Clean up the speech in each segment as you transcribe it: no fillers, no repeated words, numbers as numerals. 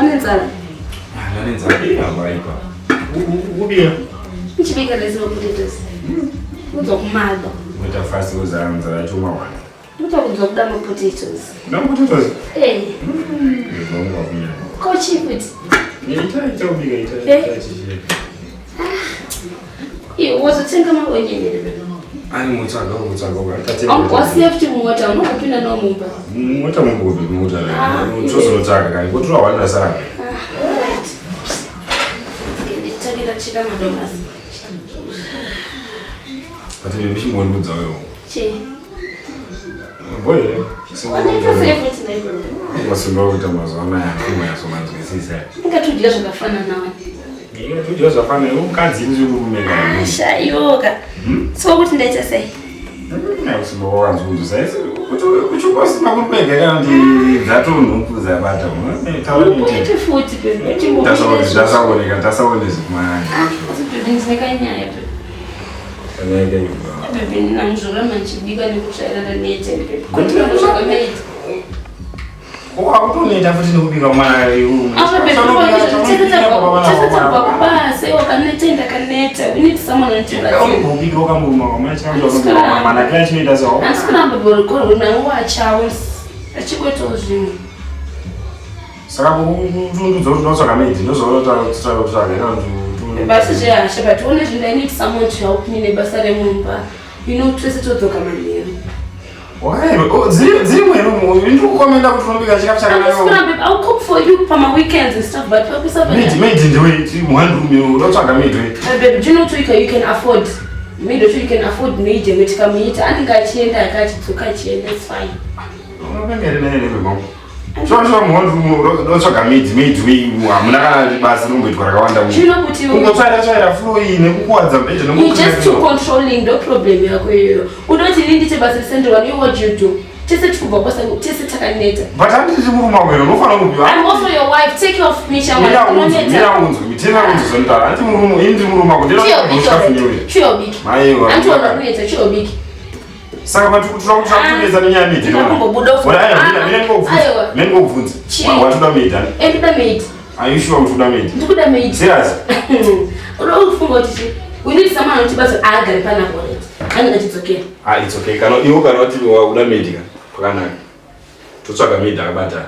Wane nzara? Ah, ndane nzara. Iyabaipa. Kubika. Ndichibika rice potatoes. Unzwa kumada. Unoita fast kuzara nzara yacho mawana. Unoita kunzwa kuda mapotatoes. Kuda mapotatoes? Eh. Ndinounga kunyanya. Ko chii futi? Ita ita kubika ita Eh. ita chichi. Iwe wazotenga maonyeni here? Ani mutsvaga mutsvaga ukatenga. Wasiya futi mumota unongopinda nawo mumba. Mota mumbobi mota. Ah, Unozotsvaga kani kotora wanda sara. Ah, alright. Nditangira chida madomasi. But iwe uchingondiudza wewe. Chii? Boy here. Wanoita sei futi naiwe? Wasimba kuita mazuva anaya kumanyasomanzwisisa. Ingatodya zvakafanana wani. Ingatodya zvakafanana iwe mukadzi ndiri murume kana. Asha iwoka. So kuti ndaita sei? Usimba wakanzunzusa kuti uchingosima kumega kana kuti dzatonhupu dzabata. Uite futi baby. Tasaoneka tasaonezi kumaya. Asi baby ndine kanyaya baby. Kanyaya kaiwa. Baby ndinamuzvoramba ndichibika nekutsvaira ndaneta baby. Kuti ndozvakamaita. Wakutoneta futi nekubika mwana Apa baby tese tabva kubasa iwe wakaneta ndakaneta. We need someone anotibatsira. Ubikira kamurume manakira chinoita so. Handisi kuramba borokoro nawo achawo achikuitawo zvinhu. Saka kutundudza kuti unotsvaga maid ndozvaunotsvaga kana kuti Basi zvehasha but one zvinhu I need someone to help me nebasa remumba. You know tese todzoka manheru. Dziri mweru ndikukomenda kuti unobika chikafu chakanaka. Handisi kuramba I'll cook for you pama weekends and stuff but pakusa Maid maid ndiwe one room unotsvaga maid we. Baby, do you know what you can afford? Maid wacho you can afford maid yekuti tikamuita anenge achienda aka achidzoka achienda it's fine. Unopenga here naye newe Sure sure mu one room unotsvaga maid maid we hamuna kana basa rinomboitwa rakawanda. Do you know kuti Kungotsvaira tsvaira floor iyi nekukuwadza mbedha you just too controlling ndo problem yako iyoyo. Unoti ini ndiite basa risendwa you what you do. Tese tikubva kubasa tese takaneta. But handiti murume wako here unofanira kupiwa. I'm also your wife. Take care of me shamwari. Mira unzwe, Unoneta. mira unzwe, mitema unzwe zvanotaura. Handiti murume, ini ndiri murume wako, ndinoda chikafu newe. Chiobiki. Maiwa. Andiona kuneta chiobiki. Saka matikutura kuti takutonetsa nenyaya yemaid. Ndakumbobuda futi. Ora aiwa, mira mira ndikubvunza. Aiwa. Mira ndikubvunza. Chii? Watoda maid ani? Ndikuda maid. Are you sure kuti uda maid? Ndikuda maid. Serious? Unoda kufunga kuti chii? We need someone anotibatsira agare panapa already. Anenge achidzokera. Ah, it's okay. Kana iwe kana wati wakuda maid ka. Pakanaka. Totsvaga maid akabatana.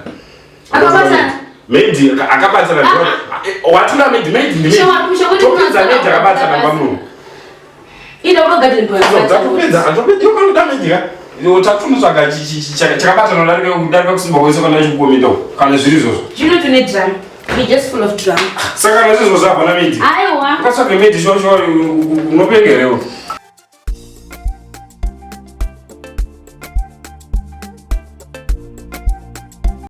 Akabatana? Maid akabatana. Watoda maid, maid ndi maid. Shamwari, musha kuti Topedza maid akabatana basa. pamurungu. Ida unogarden boy. Tatopedza, tatopedza. Iwe kana uda maid ka. Tatonotsvaga chakabatana kudarika kusimba kwese kana chikukomenda kana zviri izvozvo. Do you know tune drama? You're just full of drama. Saka kana zviri izvozvo hapana maid. Aiwa. Ukatsvaga maid shuwa shuwa unopenga here iwe?